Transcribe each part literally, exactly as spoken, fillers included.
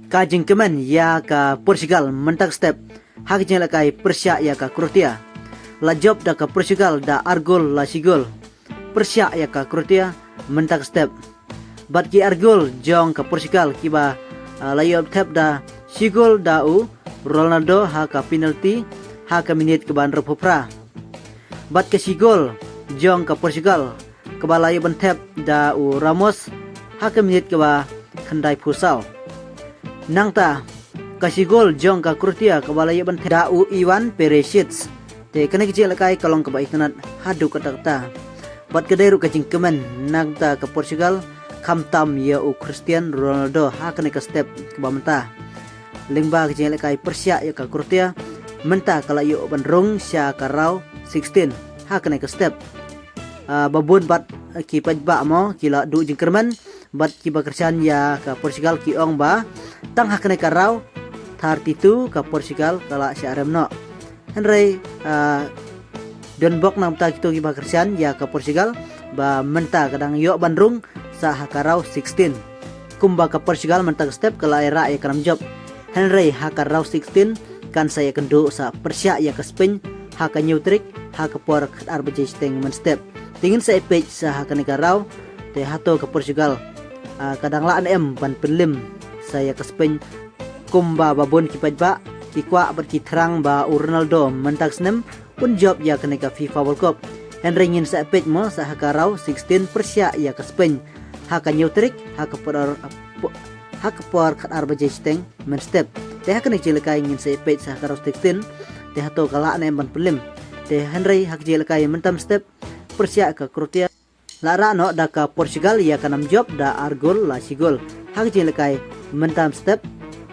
Ka jingkmen ïa ka Portugal mynta ka step ha ka jingïalehkai pyrshah ïa ka Croatia. La jop da ka Portugal da ar gol la shi gol pyrshah ïa ka Croatia mynta ka step. Bad ki ar gol jong ka Portugal kiba, ah, la ïoh thep da shi gol da u Ronaldo ha ka penalty ha ka minit kaba hynriewphew phra. Bad ka shi gol jong ka Portugal kaba la ïoh ban thep da u Ramos ha ka minit kaba khyndaiphew saw. Nangta ka shi gol jong ka Croatia kaba la ïoh ban thep da u Ivan Perisic. Te kane ka jingïalehkai ka long kaba itynnad haduh katta katta. Bad ka dei ruh ka jingkmen nangta ka Portugal khamtam ïa u Cristiano Ronaldo ha kane ka step kaba mynta. Lyngba ka jingïalehkai pyrshah ïa ka Croatia mynta ka la ïoh ban rung sha ka round sixteen ha kane ka step. Ah, ba bun bad ki paidbah mo ki la duh jingkyrmen bad kiba kyrshan ïa ka Portugal ki ong ba tang ha kane ka round thirty-two ka Portugal ka la shah rem noh. Hynrei, ah, don bok namta kito kiba kyrshan ïa ka Portugal ba mynta ka dang ïoh ban rung sa ha ka round sixteen. Kumba ka Portugal mynta ka step ka la ïarah ïa ka nam jop. Hynrei ha ka round sixteen kan sa ïakynduh sa pyrshah ïa ka Spain ha ka hynñiew tarik ha ka por khatar baje shiteng mynstep. Te ngin sa ïa peit sa ha kane ka round te hato ka Portugal, ah, ka dang lah ne em ban pynlem sa ïa ka Spain. Kumba ba bun ki paidbah ki kwah bad ki thrang ba u Ronaldo mynta ka snem un jop ïa kane ka FIFA World Cup. Hynrei ngin sa ïa peit mo sa ha ka round sixteen pyrshah ïa ka Spain ha ka hynñiew tarik ha ka por, ha ka por khatar baje shiteng mynstep. Te ha kane ka jingïalehkai ngin sa ïa peit sa ha ka round sixteen te hato ka lah ne em ban pynlem. Te hynrei ha ka jingïalehkai mynta mynstep pyrshah ka Croatia la rah noh da ka Portugal ïa ka nam jop da ar gol la shi gol. Ha ka jingïalehkai mynta mynstep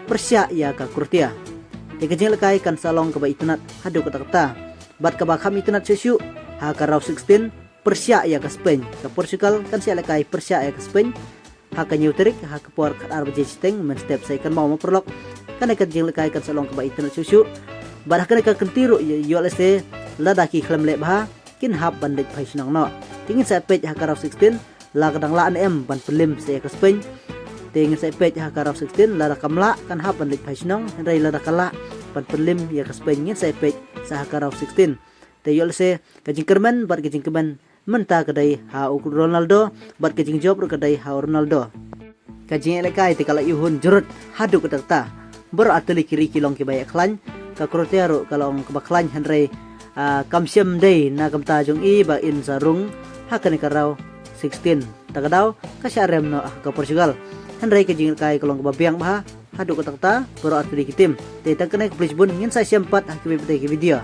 pyrshah ïa ka Croatia. Te ka jingïalehkai kan sa long kaba itynnad haduh katta katta. Bad kaba kham itynnad shuh shuh ha ka round sixteen pyrshah ïa ka Spain. Ka Portugal kan sa ïalehkai pyrshah ïa ka Spain ha ka hynñiew tarik ha ka por khatar baje shiteng mynstep. Sa ïa kynmaw mo paralok, kane ka jingïalehkai kan sa long kaba itynnad shuh shuh. Bad ha kane ka kynti ruh ïoh, ïoh lehse lada ki khlem leh bha kin hap ban leit phai shnong noh. Te ngin sa ïa peit ha ka round sixteen la ka dang lah ne em ban pynlem sa ïa ka Spain. Te ngin sa ïa peit ha ka round sixteen lada kam lah kan hap ban leit phai shnong, hynrei lada ka lah ban pynlem ïa ka Spain ngin sa ïa peit sa ha ka round sixteen. Te ïoh lehse ka jingkyrmen bad ka jingkmen mynta ka dei ha u Ronaldo bad ka jingjop ruh ka dei ha u Ronaldo. Ka jingïalehkai te ka la ïuhun jrut haduh katta katta. Baroh artylli ki ri ki long kiba ïa khlaiñ, ka Croatia ruh ka long kaba khlaiñ, hynrei, ah, kam shym dei na ka bynta jong i ba in sa rung ha kane ka round sixteen. Ta ka daw ka shah rem noh ha ka Portugal. Hynrei ka jingïalehkai ka long kaba biang bha haduh katta katta baroh artylli ki tim. Te tang kane ka plie bun, ngin sa ïashem pat ha kiwei pat ki video.